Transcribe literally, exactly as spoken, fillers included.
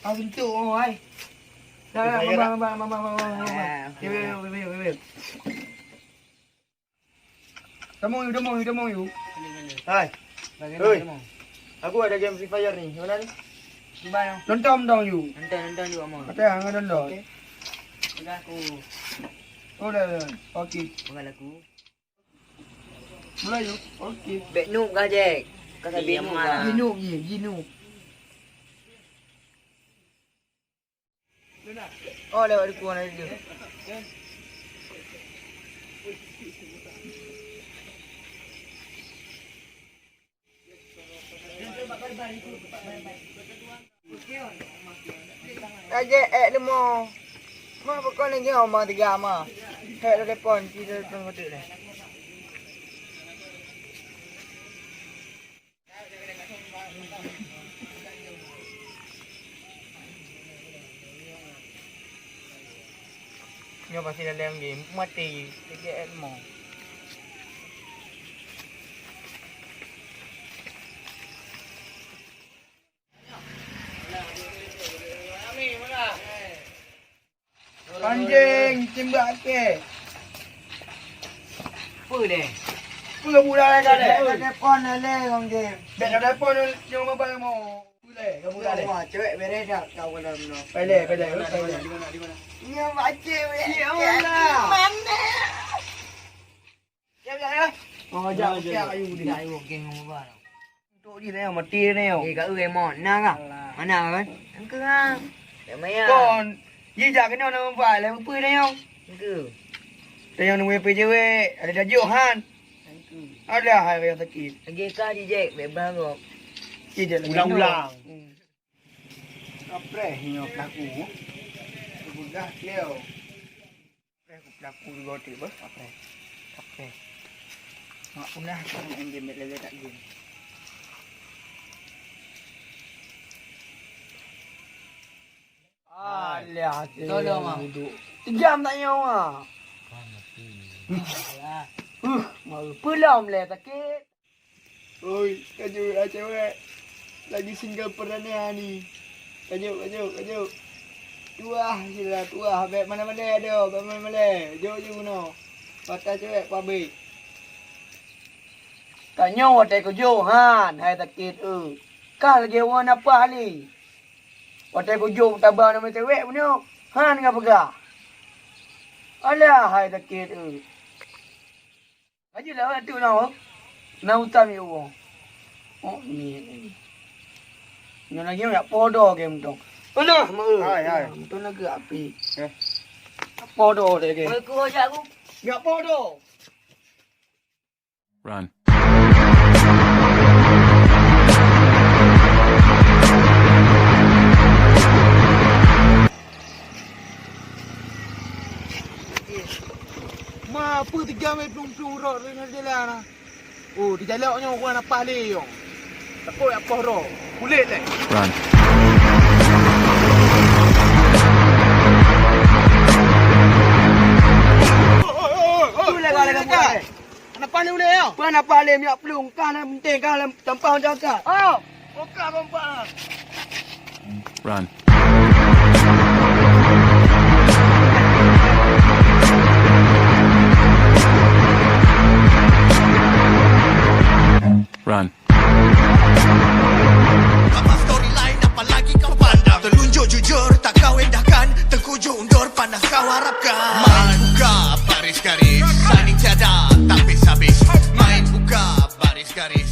Ah, bentuk, oh, ai. Dah, dah, mama, mama, mama, mama, mama. Ah, okey. Wait, wait, wait, wait, wait. Tamong, yu, tamong, yu, tamong, yu. Hai. Bagaimana, oi, tamong? Aku ada game Free Fire ni. Mana ni? Di mana? Nonton dong, yu. Nonton, nonton, yu, Among. Kata yang nonton. Okey. Udah aku. Oh, dah, dah. Okey. Bukan aku. Mulai, yu. Okey. Bek noob kah, Jack? Kau tak bek noob kah? Ji noob, ji, ji noob. Oh, lewat duku mana dia. Raja ek lemo. Ma pokok ni nyoe ma tiga ma. Hek telepon, ci telepon betul deh. Nyoe pasti dalam game mati, lagi ilmu. Anjing, timbak ke. Peue lé? Peue budak lé ka lé? Ka telepon lé, Kong Jim. Bèk ka telepon, nyang mobile mo. Peue lé, ka budak lé? Wah, cewek beres dah kau kalau no. Pele, pele, pele. Nyoe baca weh. Ya Allah. Mana? Ya, ya, ya. Oh, jak, jak, ayu, jak, ayu, geng mobile. Untuk dia tengok, mati dia tengok. Eh, kat urang mon. Nah, kah? Alah. Mana, kan? Engke, ah. Tak payah. Kon, ye jak kena nama bai lah, apa dia tengok? Engke. Tengok nama apa je, weh. Ada dajuk, han. Engke. Ada hal yang sakit. Lagi kah di Jack, bebas kok. Ye jak lagi. Ulang-ulang. Hmm. Kapreh nyoe pelaku. Peugah beliau. Kapreh ku pelaku juga tu bah, kapreh. Kapreh. Mak punah kau main game lele tak game. Alah, tolong, Mak. Duduk. Sejam tak nyawa. Alah. Huh, mau pulang boleh sakit. Oi, kajut lah cewek. Lagi single perdana ni. Kajut, kajut, kajut. Tuah je lah, tuah. Bèk mana-mana ada, bèk mana-mana. Jok je guna. Patah cewek pabrik. Tanyoe watèe kujok han, hai sakét, eu. Kah lagèe ureueng nafah lé. Watèe kujok taba nama cewek bunoe, han ka peugah. Alah, hai sakét, eu. Aji lah tu na. Na utam ya Allah. Oh, ni, ni. Nyoe lagi nak podo ke mantong. Alah, mak. Hai, hai. Mantong lagi api. Eh. Podo deh ke. Oi, ku jak aku. Nak podo. Run. Ma peue tiga mèt plueng-plueng rot di jalan na. Oh, di jalan nyoe wan apa lé yong. Takot apa roh. Kulit leh. Run. Peue lé ka lé ka buat lé? Hana paih lé ulèe nyoe? Peue hana paih lé minyeuk plueng? Ka hana penting, ka hana tampah macam ka. Oh, buka pompa. Run. Run. Apa storyline, apa lagi kau pandang? Telunjuk jujur, tak kau endahkan. Terkujur undur, panah kau harapkan. Main buka baris-garis, saling tiada, tak habis-habis. Main buka baris-garis.